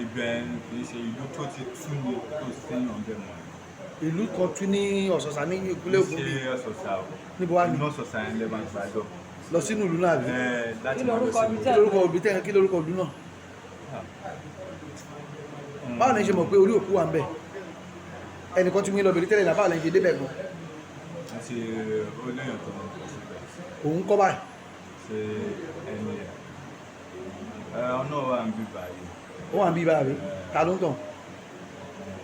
Ibẹ̀ kì í ṣe ìlú tó ti tú ni tó séyàn bẹ́ẹ̀ mọ́. Ìlú kan tún ní Ọ̀sọ̀sà ní ìpínlẹ̀ Ògùn Ṣe bí? Ọ̀sọ̀sà o. Níbo wá ni? Inú Ọ̀sọ̀sà yẹn lè máa gbà lọ. Lọ sínú ìlú náà, àbí? Ẹ láti Kí máa lọ lorúkọ sí ibi Kí tẹ́? lorúkọ òbí tẹ́? Kí lorúkọ ìlú náà? Báwo ni ṣe mọ̀ pé orí òkú wà ń bẹ̀? Ẹnìkan tí mo ń lọ bèrè tẹ́lẹ̀ náà, báwo lẹ́yìn ṣe débẹ̀ gan? Àti ó léèyàn tó ń lọ síbẹ̀. Òun kọ́ báyìí? Ṣe ẹni ẹ̀ ẹ ọ̀nà wà ń bí báyìí. Ó wà ń bí báyìí, àbí? Ta ló ń tàn?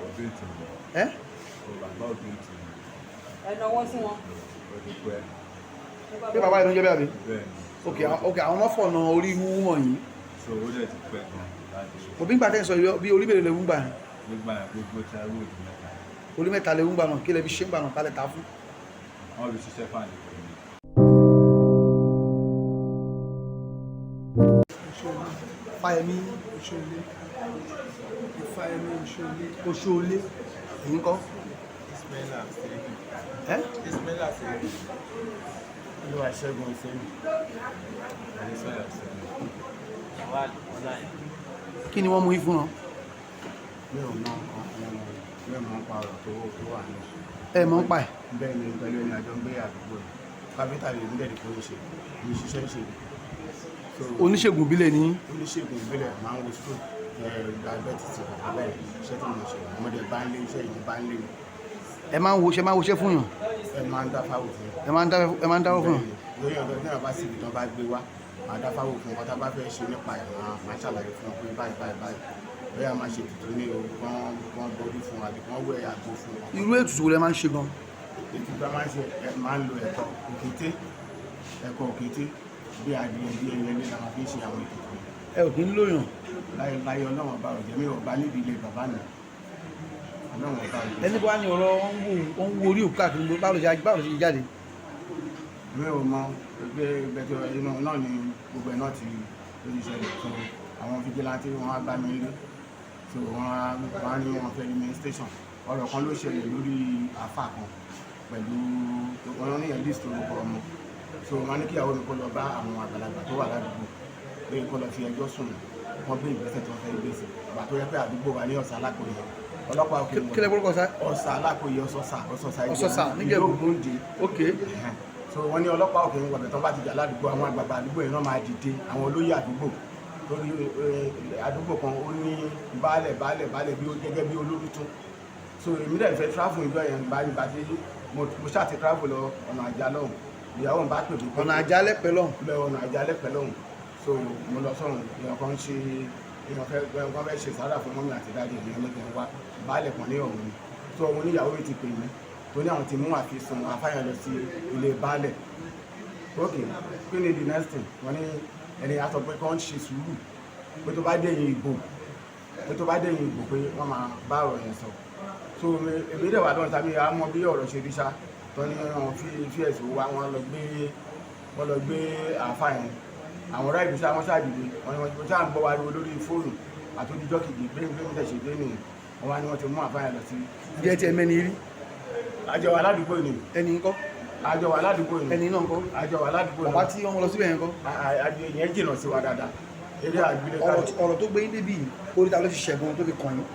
Òbí tì mí. Ẹ́? Ó bàbá òbí tì mí. Ẹ nawọ́ sí wọn. Ó ti pẹ́. Pé bàbá yìí ló ń jẹ́ bẹ́ẹ̀, àbí? Bẹ́ẹ̀ ni. Ok, ok, àwọn ọmọ fọ̀nà orí wúwú wọ̀nyí. So ó dẹ̀ ti pẹ́ gan láti Òbí ń gbà tẹ́ ń sọ yìí, bí orí mélòó lè ń gbà yẹn? Gbogbo àyàn gbogbo tí a rò ní mẹ́ta. Orí mẹ́ta lè ń gbà náà. Kí lè fi ṣe ń gbà náà kálẹ̀ ta fún? Wọ́n fi ṣiṣẹ́ fáàlì pẹ̀lú mi. Fáyẹmí. Oṣoolé, Ifáyẹmí Oṣoolé. Oṣoolé, èyí ń kọ́? Ismaila Seidu. Ẹ́? Ismaila Seidu. Olúwaṣẹ́gun Seidu. Adésọyà sẹ́yìn. Kí ni wọ́n mú yín fún wọn? Mi ò mọ nǹkan, mi ò mọ nípa ọ̀rọ̀ tó wà ní. Ẹ mọ̀ ń pa ẹ̀? Bẹ́ẹ̀ ni, pẹ̀lú ẹni àjọ ń gbé àdúgbò yìí. Káfíńtà lè ní dẹ̀dí kó ń ṣe, ní ṣiṣẹ́ ṣe. So Oníṣègùn ìbílẹ̀ ní? Oníṣègùn ìbílẹ̀, máa ń wo stroke, diabetes, bàbá bẹ́ẹ̀, iṣẹ́ tí mo ṣe, ọmọdé bá ń lé iṣẹ́ yìí bá ń lé mi. Ẹ máa ń wo ṣe, máa ń woṣẹ́ fún yàn? Ẹ máa ń dá fáwọ̀ fún. Ẹ máa ń dáwọ́ fún yàn? Bẹ́ẹ̀ni, lórí ọ̀dọ́ tí wọ́n bá síbi tán bá gbé wá, máa dá fáwọ̀ fún. Ọkọ tá a bá fẹ́ ṣe nípa ẹ̀, máa ṣàlàyé fún ọ pé báyìí báyìí báyìí, bóyá máa ṣe ètùtù ní o, kán borí fún àbí kán wẹ̀ àgbo fún ọ. Irú ètùtù wo lẹ máa ń ṣe gan? Ètùtù a máa ń ṣe, ẹ máa ń lo ẹ̀kọ òkété, ẹ̀kọ òkété, bí adìyẹ, bí ẹyẹlé la máa fi ń ṣe àwọn ètùtù yẹn. Ẹ ò kí ń lóyàn? Láyé láyé, Ọlọ́run ọba ọ̀jẹ̀ mi ò bá níbi ilé bàbá mi, Ọlọ́run ọba ọ̀jẹ̀. Ẹni bá ní ọ̀rọ̀ wọn ń wo orí òkú káàkiri gbogbo, báwo ló ṣe jáde? Mi ò mọ pé bẹ́tẹ̀ inú náà ni gbogbo ẹ̀ náà ti lójú ìṣẹ̀lẹ̀. So àwọn vigilante wọn á bá mi lé, so wọn á ní wọn fẹ́ rí mi ní station. Ọ̀rọ̀ kan ló ṣẹlẹ̀ lórí àáfà kan pẹ̀lú wọn ní ẹ̀ list orúkọ ọmọ. So wọn ní kíyàwó mi kó lọ bá àwọn àgbàlagbà tó wà ládùúgbò pé kó lọ fi ẹjọ́ sùn, wọn gbé ìgbésẹ̀ tó fẹ́ gbé sí ìgbà tó yẹ pé àdúgbò wa ní Ọ̀sà Alákòye ọlọ́pàá òkè. Kí lẹ kórúkọ sá? Ọ̀sà Alákòye, Ọ̀sọ̀sà, Ọ̀sọ̀sà. Ọ̀sọ̀sà, ìlú n'Íjẹ̀bú. Ògúndé. Ok. So wọ́n ní ọlọ́pàá òkè ń wọ̀bẹ̀ tán bá ti jà ládùúgbò, àwọn àgbààgbà àdúgbò yẹn náà máa dìde, àwọn olóyè àdúgbò, lórí àdúgbò kan ó ní baálẹ̀ baálẹ̀ baálẹ̀ bí gẹ́gẹ́ bí olórí tún. So èmi dẹ̀ fẹ́ travel ìjọ yẹn bá nígbà tí mo ṣáà ti travel lọ ọ̀nà àjà lọ́hùn, ìyàwó mi bá pè mí pé Ọ̀nà àjálẹ̀ pẹ̀lú ọ̀hún? Lọ ọ̀nà àjálẹ̀ pẹ̀lú ọ̀hún. So mo lọ sọ̀rùn, èèyàn kan ṣe, èèyàn kan fẹ́ ṣe sàárà fún mummy àti daddy, èèyàn ní kí n wá baálẹ̀ kan ní ọ̀hún ni. So òun níyàwó mi ti pè mí tó ní àwọn ti mú àfisùn àfáyàn lọ sí ilé baálẹ̀. Ok, kí ni the next thing? Wọ́n ní ẹni a sọ pé kán ṣe sùúrù, pé tó bá dẹ̀yìn ìbò, pé tó bá dẹ̀yìn ìbò pé wọ́n máa bá ọ̀rọ̀ yẹn sọ. So èmi dẹ̀ wà lọ́nà tàbí àmọ́ bí ọ̀rọ̀ ṣe rí ṣá, tó ní wọn fi ẹ̀sùn wá, wọ́n lọ gbé àáfà yẹn. Àwọn ará ìlú ṣá wọ́n ṣáà dìde, wọ́n ní wọ́n ṣáà ń gbọ́ wariwo lórí fóònù àtòjíjọ́ kejì pé bí wọ́n tẹ̀ ṣe dé nìyẹn, wọ́n wá ní wọ́n ti mú àáfà yẹn lọ sí. Jẹ́ tí ẹ mẹ́ni rí? Àjọ wà ládùúgbò ni. Ẹni ńkọ́? Àjọ wà ládùúgbò ni. Ẹni náà ńkọ́? Àjọ wà ládùúgbò ni. Bàbá tí wọ́n lọ síbẹ̀ yẹn ńkọ́? Ìyẹn jìnnà sí wa dáadáa, eré àgbélé. Ọ̀rọ̀ tó gbé yín débi yìí, orí ta ló ti ṣẹ̀gun tó fi kàn yín?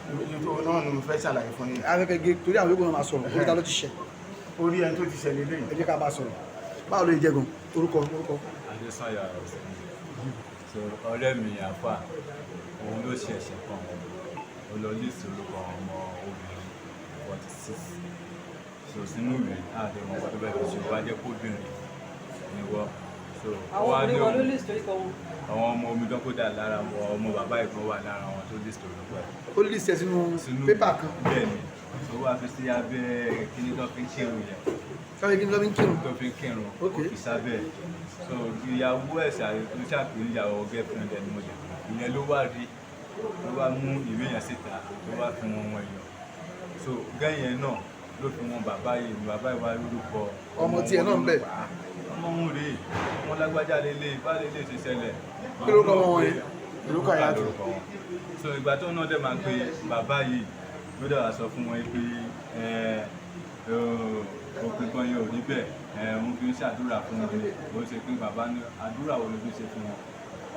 Ètò náà ni mo fẹ́ ṣàlàyé fún yín. Afẹ́fẹ́ gé torí àwọn yòókù náà máa sọ̀rọ̀. Orí ta ló ti ṣẹ̀? Orí ẹni tó ti ṣẹlẹ̀ lẹ́yìn. Ẹ jẹ́ ká bá sọ̀rọ̀. Báwo ló jẹ́ gan? Orúkọ, orúkọ? Adésọyà sẹ́yìn. So ọ̀rẹ́ mi àfà, òun ló ṣe ẹ̀ṣẹ̀ kan. Ó lọ list orúkọ ọmọ obìnrin 46 so sínú ìwé àti ọmọ ọkọ tó bẹ́ẹ̀ fi ṣe wá jẹ́ kóbìnrin ni wọ́. So ó Àwọn wá ní obìnrin wọn ló òun list orúkọ wọn? Àwọn ọmọ omidan kó dà lára wọn, ọmọ bàbá ìkan wà lára wọn tó list orúkọ ẹ̀. Ó lè ṣe sínú Sínú pépà kan? Bẹ́ẹ̀ ni. So ó wá fi sí abẹ́ kíní tó fi ń kírun yẹn. Sáré kí ni ló fi ń kírun? Tó fi ń kírun. Ó fi sábẹ́. So ìyàwó ẹ̀ tó ṣàpè ìyàwó girlfriend ẹ̀ ni mo jẹ́, ìyẹn ló wá rí, ló wá mú ìwé yẹn síta, ló wá fi wọn wọn èèyàn. So gẹ́yìn náà ló fi wọn bàbá yìí, bàbá yìí wá lórúkọ. Ọmọ tiẹ̀ náà ń bẹ. Ọmọ òun rèé wọn, lágbájá lélẹ̀, bá lélẹ̀ ṣe ṣẹlẹ̀. Kí lórúkọ ọmọ wọn yẹn? Orúkọ ìyá tó. Lórúkọ wọn. So ìgbà tó náà dẹ̀ máa pe bàbá yìí, ló dẹ̀ wá sọ fún wọn pé ẹ òpin kan yẹn ò rí bẹ́ẹ̀, ẹ òun fi ń ṣàdúrà fún wọn ni. Òun ṣe pé bàbá ní àdúrà wo ló fi ṣe fún wọn?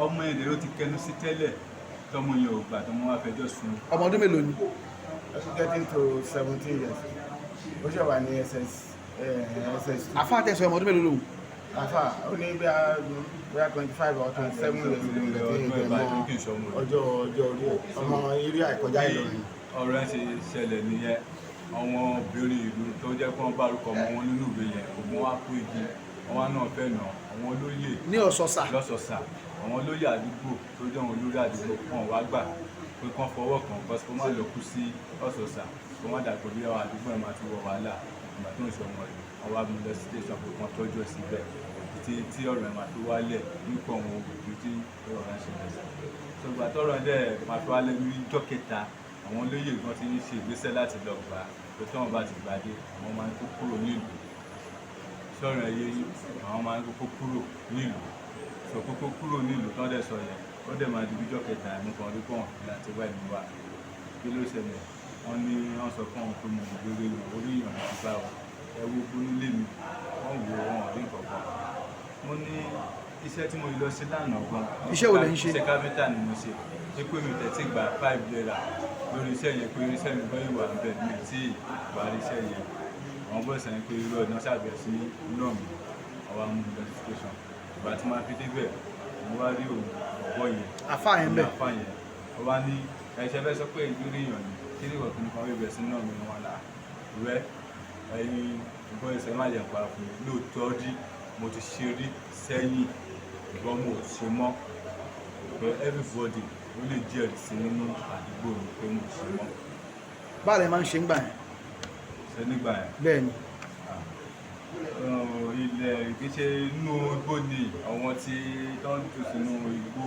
Ọmọ èdè ló ti kẹnu sí tẹ́lẹ̀. Tọ́mọ yẹn ò gbà, tọ́mọ wá fẹjọ́ sùn. Ọmọ ọdún mélòó ni? Getting to 17 years. Ó ṣe wà ní SS SS 2. Àfáà tẹ̀sán, ọmọ ọdún mélòó lòun? Àfà ó ní bí a 25 or 27 years ló ń bẹ̀ tí ìgbẹ́ mọ́ ọjọ́ orí ẹ̀, ọmọ eré àìkọjá Ìlọrin. Ọ̀rọ̀ ẹ̀ ṣe ṣẹlẹ̀ nìyẹn. Àwọn obìnrin ìlú tó jẹ́ pé wọ́n bá orúkọ ọmọ wọn nínú ìwé yẹn, ògùn wá kó igi wọn wá náà fẹ́ nà àwọn olóyè. Ní Ọ̀sọ̀sà? Lọ́sọ̀ọ̀sà. Àwọn olóyè àdúgbò tó jẹ́ àwọn olórí àdúgbò wọn wá gbà pé kán fọwọ́ kàn kán kó má lọ kú sí Ọ̀sọ̀ọ̀sà, kó má dàgbò bí àwọn àdúgbò ẹ̀ máa ti wọ wàhálà ìgbà tó ń ṣe ọmọ rẹ̀. Wọ́n wá mú lọ sí station pé kán tọ́jú ẹ̀ síbẹ̀ títí tí ọ̀rọ̀ ẹ̀ máa fi wálẹ̀ nípa òun òbí tí ọ̀rọ̀ ẹ̀ ṣẹlẹ̀ sí. So ìgbà tọ́rọ̀ ẹ̀ dẹ̀ máa fi wálẹ̀ ní ìjọ́ kẹta, àwọn olóyè gan ti ń ṣe ìgbésẹ̀ láti lọ gbà á, pé tí wọ́n bá ti gbà dé, àwọn máa ń kó kúrò nílùú. Sọ̀rọ̀ ẹ̀ yé yín? Àwọn máa ń kó kúrò nílùú. So kókó kúrò nílùú tán dẹ̀ sọ yẹn, ó dẹ̀ máa di bíjọ́ kẹta, ẹ̀mú kan rí pọ̀n láti wá ìlú wa. Kí ló ṣẹlẹ̀? Wọ́n ní wọ́n sọ fún àwọn pé mo gbére lò orí ìyànjú ti bá wọn. Ẹ wo gbónílé mi, wọ́n wò ó, wọn ò rí nǹkan kan. Mo ní iṣẹ́ tí mo lọ sí lánàá gan. Iṣẹ́ wo lẹ̀ ń ṣe? Iṣẹ́ káfíńtà ni mo ṣe. Ṣé pé mi tẹ̀sí gba ₦5 lórí iṣẹ́ yẹn, pé iṣẹ́ mi bọ́ ìwà ń bẹ̀, mi tí ì parí iṣẹ́ yẹn. Àwọn bọ́ọ̀sì yẹn pé irú ọ̀nà ṣàbẹ̀ sí náà mi. Àwa mú mi lọ sí station. Ìgbà tí màá fi débẹ̀, mo wá rí òun ọ̀bọ yẹn. Àfáà yẹn bẹ̀? Àfáà yẹn. Ó wá ní ẹ̀ṣẹ̀ fẹ́ sọ pé ìrírí èèyàn ni. Kí ni ìwọ̀n kìnnìkan wí bẹ̀ sí náà mi wọn là. Rẹ́ ẹ̀yin bọ́ọ̀sì ẹ má jẹ̀ pa fún mi. Lóòótọ́ rí, mo ti ṣe rí sẹ́yìn, ìbọn mo ò ṣe mọ́. Pé everybody ó lè jẹ́rìí sí nínú àdúgbò mi pé mo ò ṣe mọ́. Báwo lẹ máa ń ṣe ń gbà yẹn? Ṣé nígbà yẹn? Bẹ́ẹ̀ ni. Ilẹ̀ kì í ṣe inú igbó ni àwọn tí tó ń jù sínú igbó,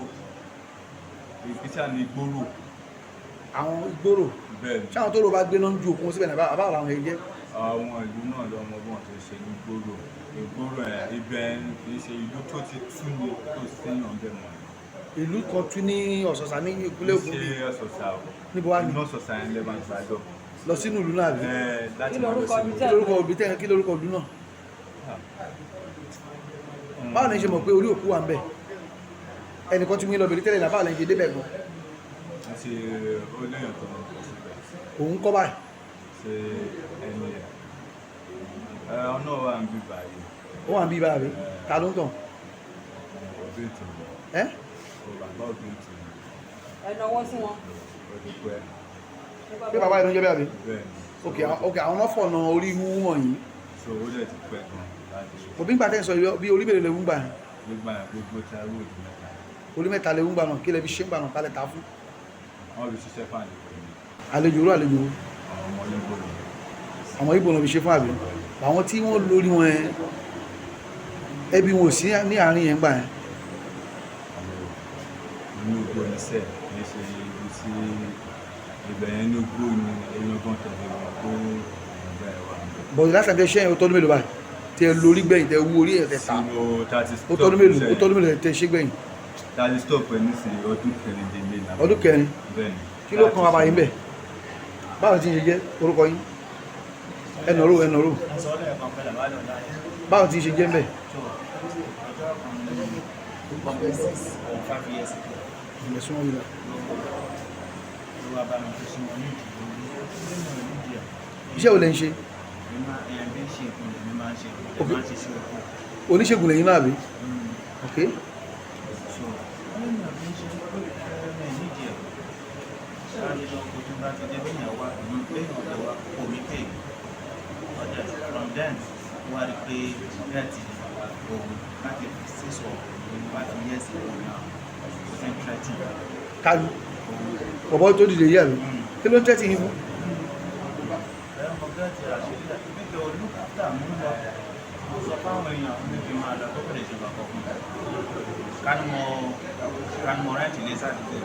ìgbésà ní igbóró. Àwọn ìgboro? Bẹ́ẹ̀ ni. Ṣé àwọn tó rò bá gbé náà ń ju òkun síbẹ̀ náà, àbáwọ̀ làwọn yẹn jẹ́? Àwọn ìlú náà lọ́mọ bọ́n tó ṣe ní gbòòrò ìgboro ẹ̀, ibẹ̀ kì í ṣe ìlú tó ti tú ni tó séèyàn bẹ́ẹ̀ mọ́. Ìlú kan tún ní Ọ̀sọ̀sà ní ìpínlẹ̀ Ògùn Ṣe bí? Ọ̀sọ̀sà o. Níbo wá ní? Inú Ọ̀sọ̀sà yẹn lè máa gbà lọ. Lọ sínú ìlú náà, àbí? Ẹ láti Kí máa lọ lorúkọ sí ibi Kí tẹ́ lorúkọ òbí tẹ́? Kí lorúkọ ìlú náà? Báwo ni ṣe mọ̀ pé orí òkú wà ń bẹ̀? Ẹnìkan tí mo ń lọ bèrè tẹ́lẹ̀ náà, báwo lẹ ṣe débẹ̀ gan? Ṣe ó léèyàn tó ń lọ síbẹ̀. Òun kọ́ báyìí? Ṣe ẹni ẹ̀ ẹ ọ̀nà wà ń bí báyìí. Ó wà ń bí báyìí? Ta ló ń tàn? Òbí tì mí. Ẹ́? Ó bàbá òbí tì mí. Ẹ nawọ́ sí wọn. Ó ti pẹ́. Pé bàbá yìí ló ń jẹ́ bẹ́ẹ̀, àbí? Bẹ́ẹ̀ ni. Ok, àwọn náà fọ̀nà orí wúwú wọ̀nyí. So ó dẹ̀ ti pẹ́ gan láti ṣe. Òbí ń gbà tẹ́ ń sọ yìí, bí orí mélòó lè ń gbà yẹn? Nígbà yẹn, gbogbo tí a róòdù mẹ́ta. Orí mẹ́ta lè ń gbà náà. Kí lẹ fi ṣe ń gbà náà? Kálẹ̀ ta fún? Wọ́n fi ṣiṣẹ́ fún àlejò mi. Àlejò orú àlejò wo? Àwọn ọmọ Ìgbò ni. Àwọn Ìgbò náà fi ṣe fún, àbí? Àwọn tí wọ́n lórí wọn yẹn, ẹbí wọn ò sí ní àárín yẹn gbà yẹn? Inú igbó ni sẹ́ẹ̀, kì í ṣe ibi tí ibẹ̀ yẹn, inú igbó ni èèyàn gan tẹ̀lé wọn pé ìgbà ẹ̀ wà níbẹ̀. Bọ̀dé láti àti ṣẹ́yìn, ó tọ́dún mélòó báyìí tẹ lórí gbẹ̀yìn, tẹ wú orí ẹ̀, tẹ ta? Tí mo thirty Ó tọ́dún mélòó? Ó tọ́dún mélòó tẹ ṣe gbẹ̀yìn? Thirty stop ẹ̀ nísìnyí, ọdún 4. Ọdún 4? Bẹ́ẹ̀ ni. Kí ló kan bàbá yín bẹ̀? Báwo ti ń ṣe jẹ́? Orúkọ yín? Ẹnàró, ẹnàró. Báwo ti ń ṣe jẹ́ ń bẹ̀? Ọjọ́ kan ní 6 or 5 years ago Ẹ̀sùn wọn yìí lọ. ló wá bá mi tó sí wọn nídìí orí nínú ìdí ẹ̀. Iṣẹ́ wo lẹ ń ṣe? Mi máa ẹ̀yàn bí ṣe ìpínlẹ̀ mi máa ń ṣe ìpínlẹ̀ máa ń ṣe sí oko. Oníṣègùn lẹ́yìn náà, àbí? Ok. So wọ́n ní mi ò kí ń ṣe mi nídìí ẹ̀ ṣáájú lọ kó tó bá ti dé bẹ́yàn wá bẹ́yàn ọ̀dọ̀ wa kò mí pè ọ̀dẹ̀. From then, wọ́n á rí pé bẹ́ẹ̀ ti òun láti 6 or 5 years ago now, ó ti ń threaten. Kálu bọ̀bọ̀ tó dìde yìí, àbí? Kí ló ń tẹ́tì yín fún? Ẹ̀rọ gẹ́ẹ̀tì àṣírí àti pé o look after mú lọ. Mo sọ fáwọn èèyàn ní kí n máa lọ tó kò lè ṣe bàkọ́ fún mi. Kánú mo rẹ́ǹtì lé sádùúgbò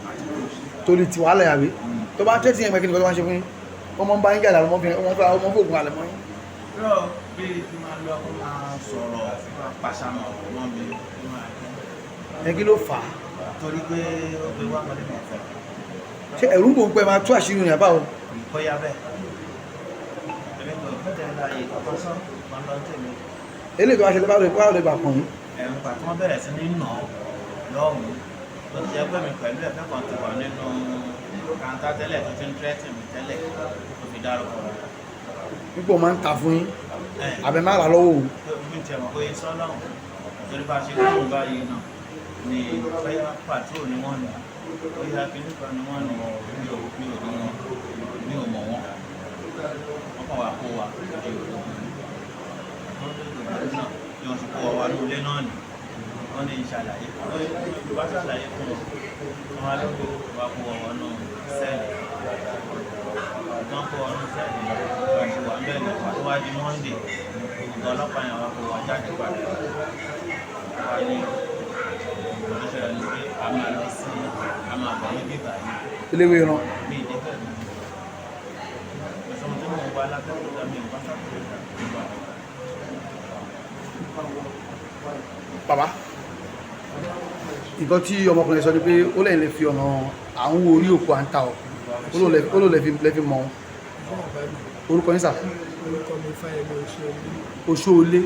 àti kò sí. Torí ti wàhálà yàbí tó bá tẹ́tì yẹn pé kí ni kò tó máa ṣe fún yín? Wọ́n máa ń bá yín jà lára, wọ́n fi wọ́n fẹ́ wọ́n fògùn àlẹ́ mọ́ yín? Rọ bí kí n máa lọ kó máa sọ̀rọ̀, kó máa pàṣàmọ̀ mọ́ mi, kó máa jẹ́. Ẹ kí ló fà á? Torí pé ó gbé wá pẹ̀lú mi ọ̀fẹ́. Ṣé ẹ̀rù ń bò ń pẹ́ máa tú àṣírí rìn àbáwọ̀? Bóyá bẹ́ẹ̀. Èmi kò fẹ́ tẹ̀lé láàyè kọ́kọ́ sọ́, máa lọ tèmi. Eléyìí tó wá ṣẹlẹ̀, báwo lè bà kàn yín? Ẹ̀rù pàtó wọ́n bẹ̀rẹ̀ sí ní nà án lọ́hùn-ún. Ó ti jẹ́ pé mi pẹ̀lú ẹ̀fẹ́ kan ti wà nínú kàńtà tẹ́lẹ̀ tó ti ń tírẹ́tì mi tẹ́lẹ̀ tó fi dárúkọ rẹ̀. Pípọ̀ máa ń ta fún yín Ẹ̀, àbẹ má rà lọ́wọ́ òun. Pé mi tiẹ̀ mọ̀ pé sọ́lọ́hún torí bá a ṣe lóhùn báyìí náà ni bóyá patrol ni wọ́n ní, bóyá kinní kan ni wọ́n ní, mi ò rí wọn, mi ò mọ̀ wọ́n. Wọ́n kàn wá kó wa lóde òru wọ́n tó tó tó náà bí wọ́n ti kó wa wá ní ilé náà ni wọ́n ní ìṣàlàyé wọ́n bá ṣàlàyé fún wọn, wọ́n wá lóko wá kó wa wọnú sẹ́ẹ̀lì, wọ́n kó wọnú sẹ́ẹ̀lì lọ. Wọ́n ti wà ń bẹ̀ ní tó wá di Monday, ọ̀gá ọlọ́pàá yẹn wá kó wa jáde padà. Wá ní ìṣẹ̀lẹ̀ ní pé a máa lọ sí, a máa bọ̀ ní bíbá yìí. Eléwé ran. Mi ì débẹ̀ mọ́. Ìṣòro tí mò ń wá lábẹ́òkúta, mi ò bá sábẹ́òkúta nígbà. Bàbá, nǹkan tí ọmọkùnrin sọ ni pé ó lẹ́yìn lè fi ọ̀nà àwọn orí òkú à ń ta ọ̀, ó ló lè fi mọ̀ ọ́n. Fún ọ̀bá mi. Orúkọ yín sà? Orúkọ mi Fáyẹmí Oṣoolé. Oṣoolé.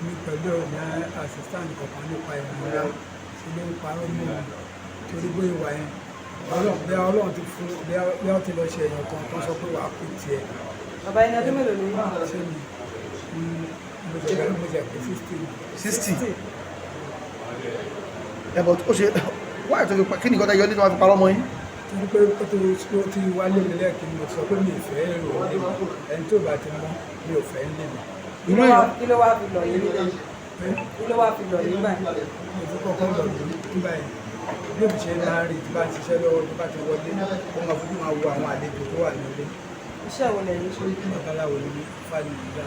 Mi pẹ̀lú ọ̀nà assistant kọ̀ọ̀kan nípa ìmọ̀ra ṣe ló ń parọ́ mọ́ mi torí bóyá ìwà yẹn Ọlọ́run bí Ọlọ́run ti fún bí ó ti lọ ṣe èèyàn kan tó sọ pé wàá kú tiẹ̀. Bàbá, ẹni ọdún mélòó ni yín? Ṣé mi mo ṣe bẹ́ẹ̀, mo ṣe pé 60. 60. Ẹ bọ̀ ó ṣe wáyé tó fi pa kí ni nǹkan tá yọ ní tó máa fi parọ́ mọ́ yín? Torí pé ó ti wálé mi lẹ́ẹ̀kí, mo sọ pé mi ì fẹ́ èrò lé mi, ẹni tó bá ti mọ́ mi ò fẹ́ lé mi. Inú èèyàn Kí ló wá fi lọ yín? Kí ló wá fi lọ yín báyìí? Mo ti kọ́kọ́ lọ lù ú báyìí bí òbí ṣe máa ń rí tí bá ń ṣiṣẹ́ lọ́wọ́, tó bá ti wọlé, ó máa fojú máa wo àwọn àlejò tó wà nílé. Iṣẹ́ wo lẹ̀yin ṣe? Babaláwo ni mí, fani ìgbà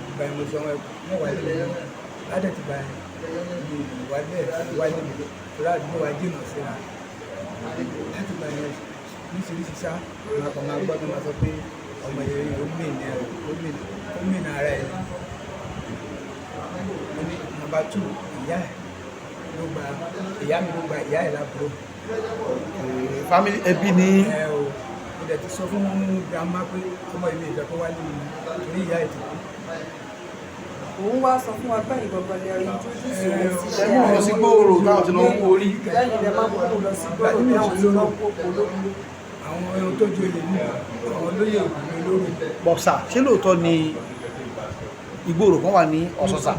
ìgbà yẹn mo sọ wọn wà lé mi ládẹ̀ tí bá yẹn mi wálé wálé mi torí àdúgbò wa jìnnà síra. Láti gbà yẹn níṣiríṣi ṣá máa kàn máa gbọ́ tó máa sọ pé ọmọ yẹn ó mìn ẹ, ó mìn ara ẹ. Mo ní number 2, ìyá ẹ ló gba ìyá mi, ló gba ìyá ẹ lábúrò. Family ẹbí ní. Ẹ o, mo dẹ̀ ti sọ fún grandma pé ọmọ ìlú ìfẹ́ kó wálé mi torí ìyá ẹ̀ ti kú. Òun wá sọ fún wa pé ìgbọ̀ngàn lè rí introduce òun sí Ẹ mú lọ sí gbòòrò táwọn ti lọ ń wo orí. Lẹ́yìn lẹ máa kó lọ sí gbòòrò táwọn ti lọ ń kó polówó. Àwọn ohun tó joyè ní àwọn olóyè ìlú olórí. Bọ̀sà, ṣé lóòótọ́ ni ìgboro kan wà ní Ọ̀sọ̀sà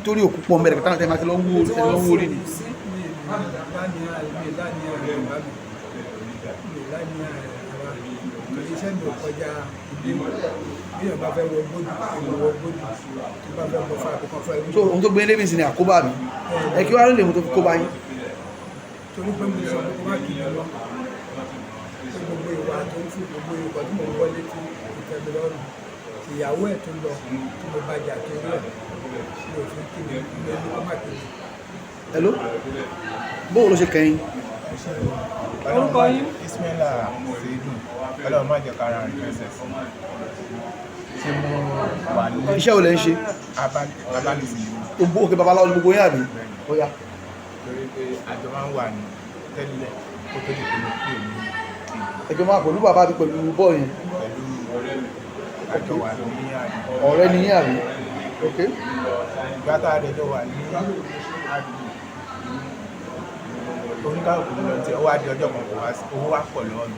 torí òkú pọ̀ mẹ́rẹ̀ táwọn tẹ́ máa ti lọ ń wo orí, tẹ́ lọ ń wo orí ni? Mi láníyàn, mi láníyàn rẹ̀ bá mi, mi láníyàn rẹ̀ rárá torí iṣẹ́ mi ò kọjá ilé. Bí èèyàn bá fẹ́ wọ gbódù, èèyàn wọ gbódù, tó bá fẹ́ bọ́ fún àbíkan fún ẹbí. So ohun tó gbé lébi sí ni àkóbá mi ẹ kí wàá rí lèmi tó fi kóbá yín. Torí pé mo sọ pé kó má kí mi lọ pé gbogbo ìwà tó ń fún gbogbo ìwà tí mo ń wọlé tí kò tẹ́ mi lọ́rùn, ìyàwó ẹ̀ tó lọ tí mo bá jà torí ẹ̀ mi ò fi kí mi, mi ní kó má kí mi. Hello, bóò ló ṣe kẹ́yìn? Orúkọ yín? Ismaila Seidun. Ọlọ́run má jẹ́ kára rìn fẹsẹ̀ sí ṣé mo wà ní. Iṣẹ́ wo lẹ ń ṣe? Abálẹ̀sì ni. Gbogbo òkè babaláwo ni gbogbo yín àbí? Ó yá. Torí pé àjọ máa ń wà ní tẹ́lẹ̀ kó tó di pé mo kúrò ní ìlú. Ẹjọ́ máa pẹ̀lú bàbá mi pẹ̀lú bọ́ọ̀ yẹn. Pẹ̀lú àjọ wà ní àdúgbò. Ọ̀rẹ́ ni yín àbí? Ok. Ìgbà tá a dẹ̀ jọ wà ní àdúgbò, oníkàlùkù ló lọ tí ó wá di ọjọ́ kan, kò wá sí owó, wá pọ̀ lọ́wọ́ mi,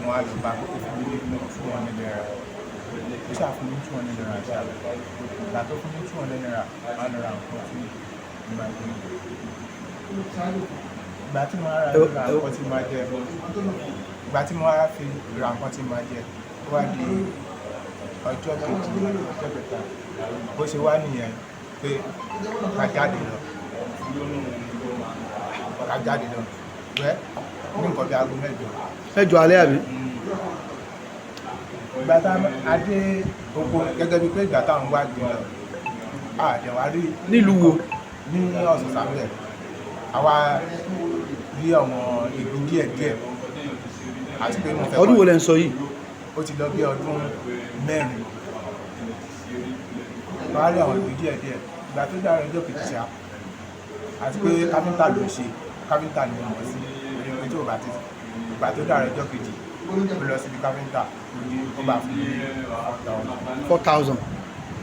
mo wá lọ bá kókó fún mi ní ₦200. Ó ṣáà fún mi ₦200 ṣáà. Ìgbà tó fún mi ₦200, máa lọ ra nǹkan tí mo máa jẹ. Ìgbà tí mo wá ra nǹkan tí mo máa jẹ, ìgbà tí mo wá fi ra nǹkan tí mo máa jẹ, ó wá di ọjọ́ kejì, ọjọ́ kẹta, bó ṣe wá nìyẹn pé ká jáde lọ, ká jáde lọ wẹ́ ní nǹkan bí aago 8. 8 alẹ́ àbí? Ìgbà tá a dé oko gẹ́gẹ́ bíi pé ìgbà táwọn wá gbé lọ àdẹ̀wà rí. Nílùú wo? Ní Ọ̀sán sàmúlẹ̀, àwa rí àwọn ìlú díẹ̀ díẹ̀ àti pé mo fẹ́. Ọdún wo lẹ ń sọ yìí? Ó ti lọ bí ọdún 4. Wàá rí àwọn ìlú díẹ̀ díẹ̀. Ìgbà tó dára ọjọ́ kejì ṣá, àti pé káfíńtà ló ń ṣe, káfíńtà ni mo mọ̀ sí ẹni pé tí ò bá ti. Ìgbà tó dára ọjọ́ kejì, ó lọ síbi káfíńtà, ó bá fún mi ní 4,000. 4,000.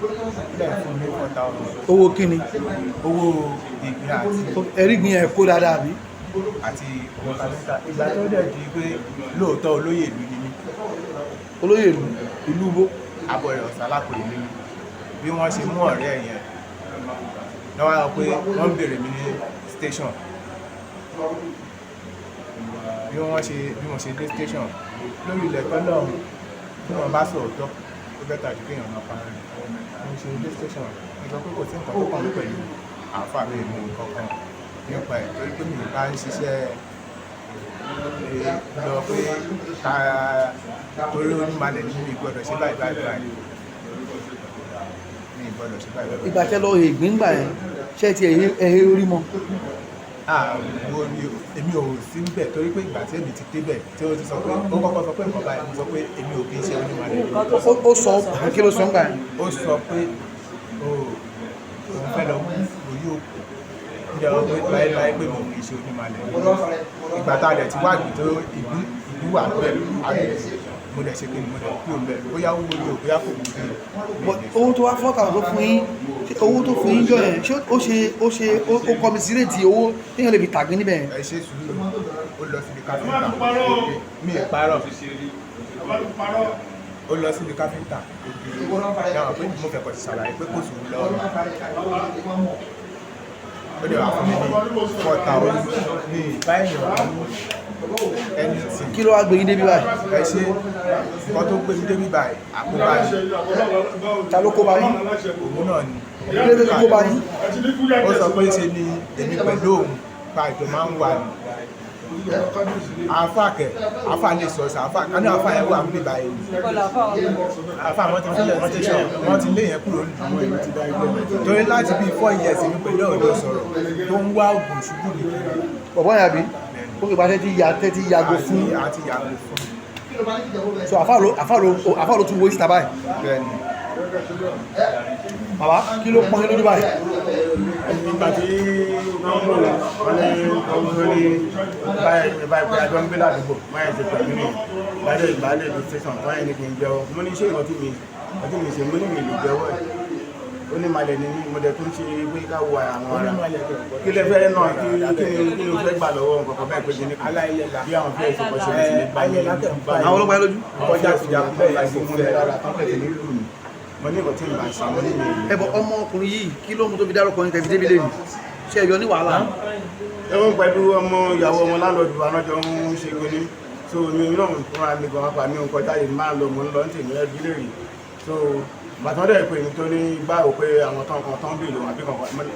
Lẹ́ẹ̀ fún mi 4,000. Owó kíni? Owó ìgbín àti Ẹ̀rí gbin ẹ̀ kó dáadáa bí? Àti owó káfíńtà. Ìgbà tó dẹ̀ di pé lóòótọ́ olóyè ìlú ni mí. Olóyè ìlú, ìlú bó? Abọ̀rẹ̀ Ọ̀sálàkò ìlú mi. Bí wọ́n ṣe mú ọ̀rẹ́ yẹn lọ́wọ́ sọ pé wọ́n ń béèrè mi ní station. Bí wọ́n ṣe bí mo ṣe dé station lórí ilẹ̀ tọ́lọ́run, tí wọ́n bá sọ òótọ́, ó better ju kéèyàn máa parọ́ ni. Mo ṣe dé station, mo sọ pé kò sí nǹkan tó kàn mí pẹ̀lú àáfàá, mi mú nǹkan kan nípa ẹ̀, torí pé mi ì bá ń ṣiṣẹ́ lọ pé ká torí onímọ̀lẹ̀ ní mi gbọ́dọ̀ ṣe báyìí báyìí báyìí, mi gbọ́dọ̀ ṣe báyìí báyìí. Ìgbà tẹ́ lọ ègbín gbà yẹn, ṣé ti ẹ̀hẹ́ orí mọ́? Àwọn ni èmi ò sí níbẹ̀, torí pé ìgbà tí èmi ti débẹ̀, tí ó ti sọ pé ó kọ́kọ́ sọ pé nǹkan báyìí, mo sọ pé èmi ò kí ń ṣe onímọ̀lẹ̀. Ó sọ, kí ló sọ ń gbà yẹn? Ó sọ pé òun fẹ́ lọ wú orí òkú níjẹ́ wọ́n pé láéláé pé mo kì í ṣe onímọ̀lẹ̀. Ìgbà tá a dẹ̀ ti wá ìgbì tó ìlú ìlú wà bẹ́ẹ̀, mo dẹ̀ ṣe kí ni, mo dẹ̀ kúrò bẹ́ẹ̀, bóyá ó wúlò, bóyá kò wúlò. But owó tó wá 4,000 tó fún yín, ṣé owó tó fún yín jọ yẹn, ṣé ó ṣe ó ṣe ó kọmisírètì owó téèyàn lè fi tàgbín níbẹ̀ yẹn? Ẹ ṣe sùúrù. Ó lọ síbi káfíńtà, mi ì parọ́. Ó lọ síbi káfíńtà dáhùn pé mo fẹ́ kọ́ ti ṣàlàyé pé kò sùn lọ́wọ́. Ó dẹ̀ wá fún mi ní 4,000 ní ìbá èèyàn anything. Kí ló wá gbé yín débi báyìí? Ẹ ṣe, nǹkan tó gbé mi débi báyìí, àkóbá ni. Ta ló kó bá yín? Òun náà ni. Kí ló dé tó kó bá yín? Ó sọ pé ṣe ni èmi pẹ̀lú òun pa àjọ máa ń wà ní àáfà kẹ, àáfà lè sọ sí àáfà kánú, àáfà yẹn wà níbi báyìí ni. Àáfà wọn ti filẹ̀, wọ́n ti ṣe, wọ́n ti lé yẹn kúrò nílùú, torí láti bíi 4 years èmi pẹ̀lú ọ̀dọ́ sọ̀rọ̀ tó ń wá oògùn ṣubú mi kiri. Bọ̀bọ́ yẹn àbí? Ó fi pàṣẹ tí ya tẹ́ tí yàgò fún. Àti yàgò fún. So àáfà ló tún wo síta báyìí? Bẹ́ẹ̀ ni. Bàbá, kí ló pọ́n yín lójú báyìí? Nígbà tí wọ́n mú wọn ní wọ́n ní báyìí báyìí pé àjọ ń gbé ládùúgbò, wọ́n yẹn ti pẹ̀lú mi ìbálẹ̀ ìbálẹ̀ ìlú station, wọ́n yẹn ní kí n jẹ́wọ́. Mo ní ṣé ìwọ́n tí mi ìwọ́n tí mi ṣe, mo ní mi lè jẹ́wọ́ ẹ̀. Ó ní malẹ̀ ní mí, mo dẹ̀ tún ṣe pé ká wo àwọn ará kí lẹ fẹ́ náà, kí kí ni kí ni o fẹ́ gbà lọ́wọ́ nǹkan kan báyìí pé kí ni kan bí àwọn fẹ́ẹ́ ṣe kọ́ ṣe sí ní báyìí. Àwọn ọlọ́pàá yẹn lójú. Kọjá kùjà bẹ́ẹ̀ láti mú mi lára tán pẹ̀lú nílùú mi. Mo ní ìwọ̀n tí mi bá ṣe, mo ní mi Ẹ bọ ọmọkùnrin yìí, kí ló mú tó fi dárúkọ yín tẹ̀fi débi lẹ́nu? Ṣé ẹ̀yọ ní wàhálà? Ẹ̀wọ̀n pẹ̀lú ọmọ ìyàwó ọmọ láńlọ́ọ̀dù anájọ ń ṣe kinní, so mi náà fúnra mi gan apá mi ń kọjá yìí, máa ń lọ, mò ń lọ ní tèmi ẹbí lè rí. So bàtàn dẹ̀ pé mi tó ní gbà ó pé àwọn tán kan tán béèrè wọn àbí kankan, mo ní,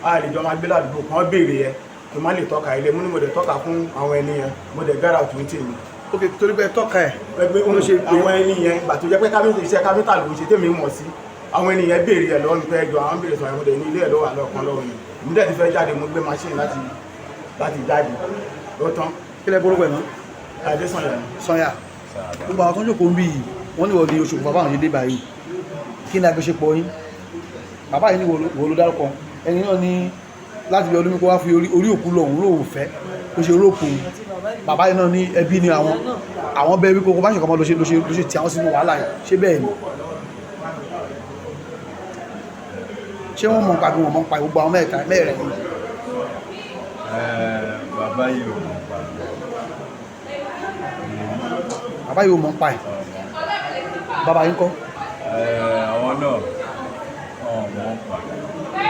a lè jọ máa gbé ládùúgbò kan, béèrè yẹ tó má lè tọ́ka ilé. Mo ní mo dẹ̀ tọ́ka fún àwọn ẹni yẹn, mo dẹ̀ gára tún tèmi. Ok, torí pé tọ́ka ẹ̀. Ẹgbẹ́ Ló ṣe pé- àwọn ẹni yẹn, ìgbà tó jẹ́ pé káfíńtà, iṣẹ́ káfíńtà ló ń ṣe tèmi mọ̀ sí, àwọn ẹni yẹn béèrè ẹ̀ lọ́wọ́ mi pé ẹjọ́ àwọn béèrè sọ̀rọ̀, mo dẹ̀ ní ilé ẹ̀ lọ́wọ́ àlọ́ kan lọ́wọ́ yẹn. Mo dẹ̀ ti fẹ́ jáde, mo gbé machine láti jáde ló tán. Kí lẹ borúkọ ẹ̀ náà? Adésànyà. Sanya. Gbogbo àwọn tó ń jókòó ń bí yìí, wọ́n ní wọ́n di oṣù bàbá àwọn yìí dé báyìí. Kí ni àjọṣepọ̀ yín? Bàbá yìí ní wọ́n ló dárúkọ ẹni náà ní láti bí ọdún mi kó wá fi orí òkú lọ, òun lòun fẹ́ ó ṣe róòpù. Bàbá yìí náà ní ẹbí ni àwọn, àwọn bẹ́ẹ̀ bí kókó bá ṣe kọ́ mọ́ ló ṣe tí àwọn sínú wàhálà yìí. Ṣé bẹ́ẹ̀ ni? Ṣé wọ́n mọ̀ nípa bí wọ́n mọ̀ nípa gbogbo àwọn mẹ́ta mẹ́rẹ̀ yìí? Bàbá yìí ò mọ̀ pa. Bàbá yìí ò mọ̀ nípa ẹ̀. Bàbá yìí ń kọ́? Àwọn náà ọ̀ mọ̀ pa.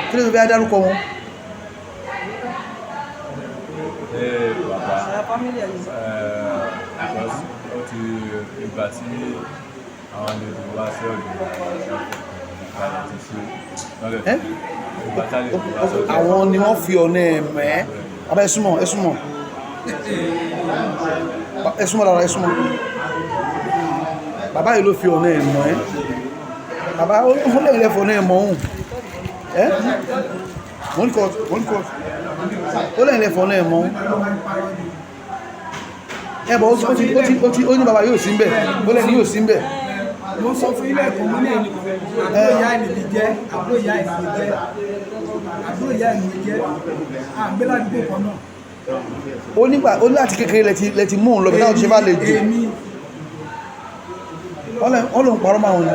Kí ló fi bẹ́ẹ̀ dárúkọ wọn? Bàbá Àwọn family ẹ̀ yìí. Because ó ti ìgbà tí àwọn àlejò wá sí ọ̀dọ̀ ìgbà tí ṣe Ẹ́? ìgbà tí àlejò wá sí ọ̀dọ̀. Àwọn ni wọ́n fi ọ̀nà ẹ̀mẹ́. Bàbá, ẹ súnmọ́, ẹ súnmọ́, ẹ súnmọ́ dára, ẹ súnmọ́. Bàbá yìí ló fi ọ̀nà ẹ̀mọ́ ẹ́. Bàbá ó lẹ́yìn lẹ́fọ̀ ọ̀nà ẹ̀mọ́ òun ẹ́. One court, one court. Ó lẹ́yìn lẹ́fọ̀ ọ̀nà ẹ̀mọ́ òun ẹ bọ̀. Ó ti ó ní bàbá yóò sí ń bẹ̀, ó lẹ́ni yóò sí ń bẹ̀. Mo sọ fún ilé ẹ̀kọ́, mo ní àbúrò ìyá ẹ̀ nìbí jẹ́, àbúrò ìyá ẹ̀ ló jẹ́, àbúrò ìyá ẹ̀ ló jẹ́, àgbẹ̀ ládùúgbò kan náà. Ó nígbà ó ní láti kékeré lẹ ti mú òun lọ bí táwọn ti ṣe bá lè jù. Èmi. Wọ́n lòun parọ́ máa wọn ni.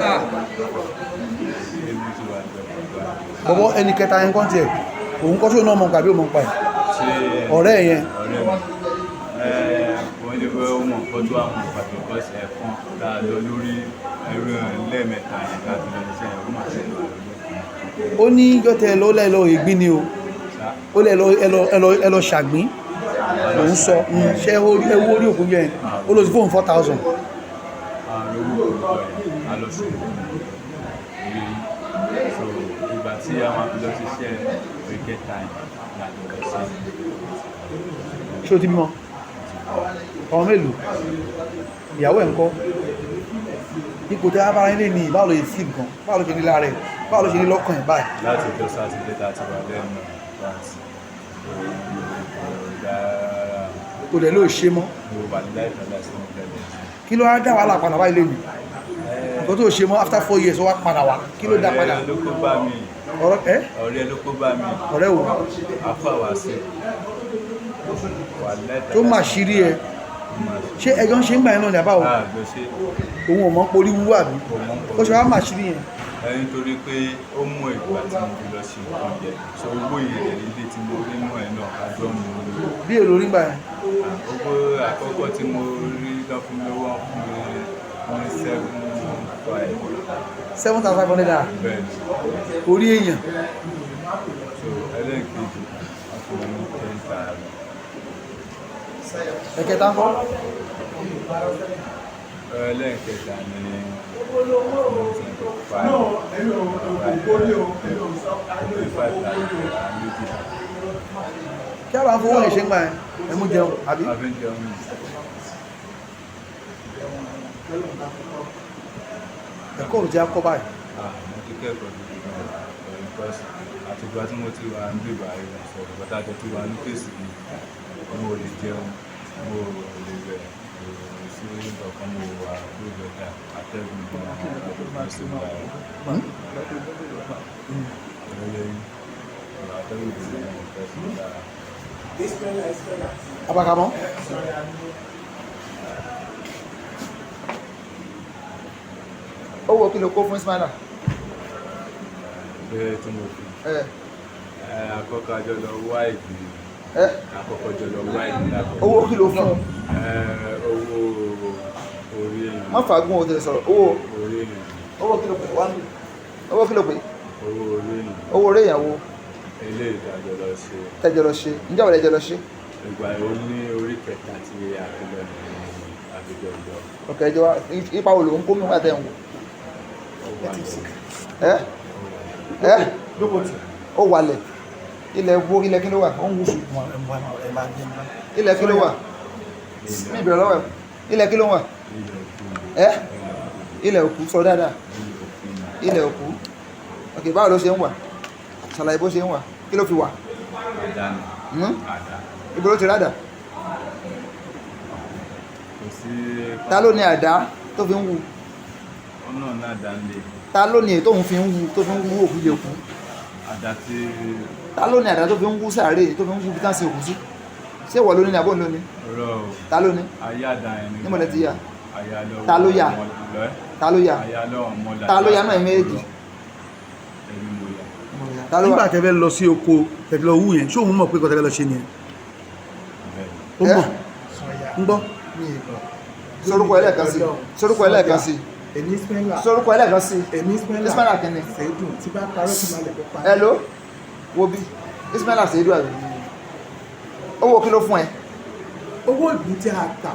Èmi Bọ̀bọ̀ ẹni kẹta yẹn kọ́ tiẹ̀, òun kọ́ sóun náà mọ̀ nípa àbí òun mọ̀ nípa ẹ̀? Ṣé Ọ̀rẹ́ yẹn. Ọ̀rẹ́ mi, wọ́n lè fẹ́ mọ̀ nǹkan tó àwọn pàtó kọ́sì ẹ̀fọn tá a lọ lórí ẹrú lẹ́ẹ̀mẹ́ta yẹn tá a fi lọ ṣiṣẹ́ yẹn, ó máa tẹ̀lé wa lọ́jọ́. Ó ní jọ́tẹ̀ ló lẹ́ lọ ìgbín ni o. Ṣá. Ó lẹ́ lọ ẹ lọ ṣàgbín lòún sọ. Ṣé ẹ wo orí òkú yẹn, ó lọ sí fóun 4,000. Ààrẹ owó orúkọ yẹn a lọ sí ìlú, so ìgbà tí a máa fi lọ ṣiṣẹ́ ìkẹta yẹn la lọ sí. Ṣé o ti bímọ? Ọmọ mélòó? Ìyàwó ẹ̀ ń kọ́? Ipò tí a bára ilé ní, báwo ló ṣe fíìmù gan, báwo ló ṣe ní lára ẹ̀, báwo ló ṣe ní lọ́kàn ẹ̀ báyìí? Láti ọjọ́ sátidé tá a ti wà lẹ́nu láti dára. Kò dẹ̀ ló ṣe mọ́. Mo wà ní láìpẹ́ láti mọ̀ tẹ́lẹ̀. Kí ló wá dá wàhálà padà báyìí lónìí? Nǹkan tó ṣe mọ́ after 4 years, ó wá padà wá, kí ló dá padà? Ọ̀rẹ́ ló kó bá mi. Ọ̀rọ̀ ẹ́? Ọ̀rẹ́ ló kó bá mi. Ọ̀rẹ́ wo? Afáwàsí wà lẹ́tà. Tó mà ṣírí ẹ? Ṣé ẹjọ́ ń ṣe ń gbà yẹn náà ní àbáwọ̀? Àgbẹ̀ ṣe. Òun ò mọ̀ porí wúwà bí ó ṣe wá mà ṣírí yẹn. Ẹ nítorí pé ó mú ìgbà tí mo fi lọ ṣe nǹkan yẹn, so owó yẹn dẹ̀ ilé tí mo rí mọ́ ẹ náà àjọ mo rí. Bí èlò rí gbà yẹn? Owó àkọ́kọ́ tí mo rí lọ fún mi, wọ́n fún mi ní 7,500. 7,500 naira? Bẹ́ẹ̀ ni. Orí èèyàn? So ẹlẹ́ẹ̀kejì, wọ́n fún mi ní 10,000. Ẹ̀kẹta ńkọ́? Ẹlẹ́ẹ̀kẹta ni 25,000 méjì. Kí á bá ń fowó yẹn ṣe ń gbà yẹn? Ẹ mú jẹun àbí? A fi ń jẹun ní. Ẹ̀kọ́ òun ti á kọ́ báyìí? Ah, mo ti kẹ́kọ̀ọ́ gidi gan because àtìgbà tí mo ti wà ń bèbà ayé sọ̀rọ̀ bàtà àjọ tí wà ní kéèsì mi, mo ò lè jẹun, mo ò lè wẹ̀, mo ò sí ọ̀kan, mo wà lórí ọjà atẹ́gùn gan mo sì gbà ẹ̀. Lórí atẹ́gùn gan mo fẹ́ sí lára. Abakamọ́. Owó kí ló kó fún Ismaila? Bẹ́ẹ̀ tí mo fi Ẹ. Ẹ àkọ́kọ́ àjọ lọ wá ìgbín. Ẹ. Àkọ́kọ́ jọ lọ wá ìgbín lákọ̀ọ́kọ́. Owó kí ló fún? Ẹ owó orí èèyàn. Má fàágùn, o tètè sọ̀rọ̀. Owó Orí èèyàn. Owó kí ló pè wá ní? Owó kí ló pè? Owó orí èèyàn. Owó orí èèyàn wo? Ilé ìdájọ́ lọ ṣe. Tẹ́jọ lọ ṣe? Ǹjẹ́ òun lẹ́jọ́ lọ ṣe? Ìgbà ó ní orí kẹta tí a fi lọ ní àbíjọ ìjọ. Ọ̀kẹ́ ẹjọ́ wa, ipa wo ló ń kó mi wá tẹ̀ ń wò? Ó wà lọ. Ẹ ẹ ó wàlẹ̀ ilẹ̀ wo? Ilẹ̀ kí ló wà? Ó ń wúṣù. Ilẹ̀ kí ló wà? Mi ìbẹ̀rẹ̀ lọ́wọ́ ẹ̀, ilẹ̀ kí ló wà? Ẹ ilẹ̀ òkú, sọ dáadáa. Ilẹ̀ òkú, ok. Báwo ló ṣe ń wà? Ṣàlàyé bó ṣe ń wà. Kí ló fi wà? Àdá ni. Hmm? Àdá. Ibo ló ti rádà? Kò sí. Ta ló ní àdá tó fi ń wu? Ọ̀nà náà dá ń lé. Ta ló ní èyí tóun fi ń wu, tó fi ń wú òkú yẹ òkú? Àdá tí. Ta ló ní àdá tó fi ń wú sàárè, tó fi ń wú bí tán sin òkú sí? Ṣé ìwọ ló ní ní àbó ló ní? Rọ o. Ta ló ní? Ayé àdá yẹn ni. Níbo lẹ ti yà? Ayé lọ́wọ́. Ta ló yà? Ọmọ lọ́. Ta ló yà? Ayé lọ́wọ́ ọmọ là. Ta ló yà náà méjì? Èmi mo yà. Ta ló Nígbà wà? tẹ́ fẹ́ lọ sí oko, tẹ́ lọ wú yẹn, ṣé òun mọ̀ pé kọ́ tẹ́ fẹ́ lọ ṣe nìyẹn? Bẹ́ẹ̀. Ó Ẹ́? mọ̀ ń gbọ́. Sorúkọ ẹlẹ́ẹ̀kan sí, sorúkọ ẹlẹ́ẹ̀kan sí. Èmi Ismaila. Sorúkọ ẹlẹ́ẹ̀kan sí. Èmi Ismaila. Ismaila kìíní. Ṣèdùn tí bá parọ́ tí máa lè fi pa. Hello, wo bí Ismaila Seidu àbí? Owó kí ló fún ẹ? Owó ìgbín tí a tà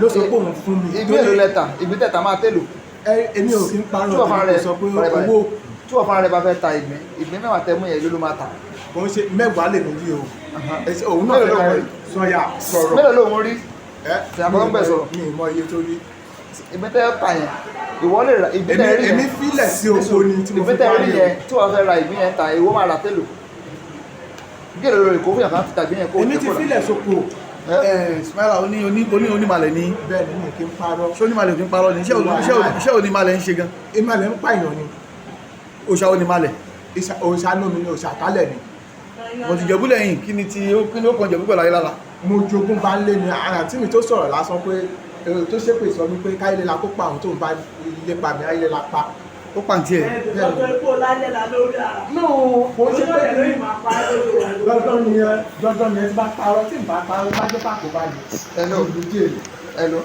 ló sọ pé òun fún mi. Ìgbín èlò lẹ́tà? Ìgbín tẹ̀tà máa tèlò? Ẹ èmi ò kí ń parọ́. Tí wọ́n fúnra Tèmi rẹ̀ kò sọ pé fara balẹ̀. owó. Tí wọ́n fúnra rẹ̀ bá fẹ́ ta ìgbín, ìgbín 10 tẹ mú yẹn, èló ló máa tà? Kò ń ṣe 10 lè mí rí o. Òun náà Mélòó fẹ́ ló ra ń rí? sọyà sọ̀rọ̀. Mélòó ló ń rí? Ẹ Ṣe àbọ̀ ń bẹ̀ sọ̀rọ̀? Mi ì mọ iye tó rí. Ìgbín tẹ́ ta yẹn, ìwọ lè ra ìgbín tẹ́ rí yẹn. Èmi fílẹ̀ sí oko ni tí mo fi Ìgbín tẹ́ rí parí o. yẹn, tí wọ́n fẹ́ ra ìgbín yẹn ta, ìwọ máa rà télò? Bí èlò lórí kò fún yàn kan fi tàgbín yẹn kó Èmi ti kó rà. fílẹ̀ sóko. Ẹ? Ẹ Ismaila, oní oní oní onímàlẹ̀ ní. Bẹ́ẹ̀ ni, mi kì í parọ́. Ṣé onímàlẹ̀ ò kí ń parọ́ ni? Ṣé onímàlẹ̀ ń ṣe gan? Ìmàlẹ̀ ń pààyàn ni. Òòṣà onímàlẹ̀? Òòṣà náà mi ni, òòṣà kálẹ̀ ni. Mo ti jẹ̀bú lẹ́yìn, kí ni ti kí ni ó kan jẹ̀bú pẹ̀lú ayé lára? Mo jogún bá ń lé ni àǹtí mi tó sọ̀rọ̀ lásán pé tó ṣépè sọ mi pé káyé la kó pa àwọn tó ń bá lépa mi, ayé la pa. Ó pàǹtí ẹ̀. No, kò ṣe pé dandan nìyẹn, dandan nìyẹn. Tí bá parọ́, tí n bá parọ́, bá jẹ́ pàkó bá yìí. Hello. Hello.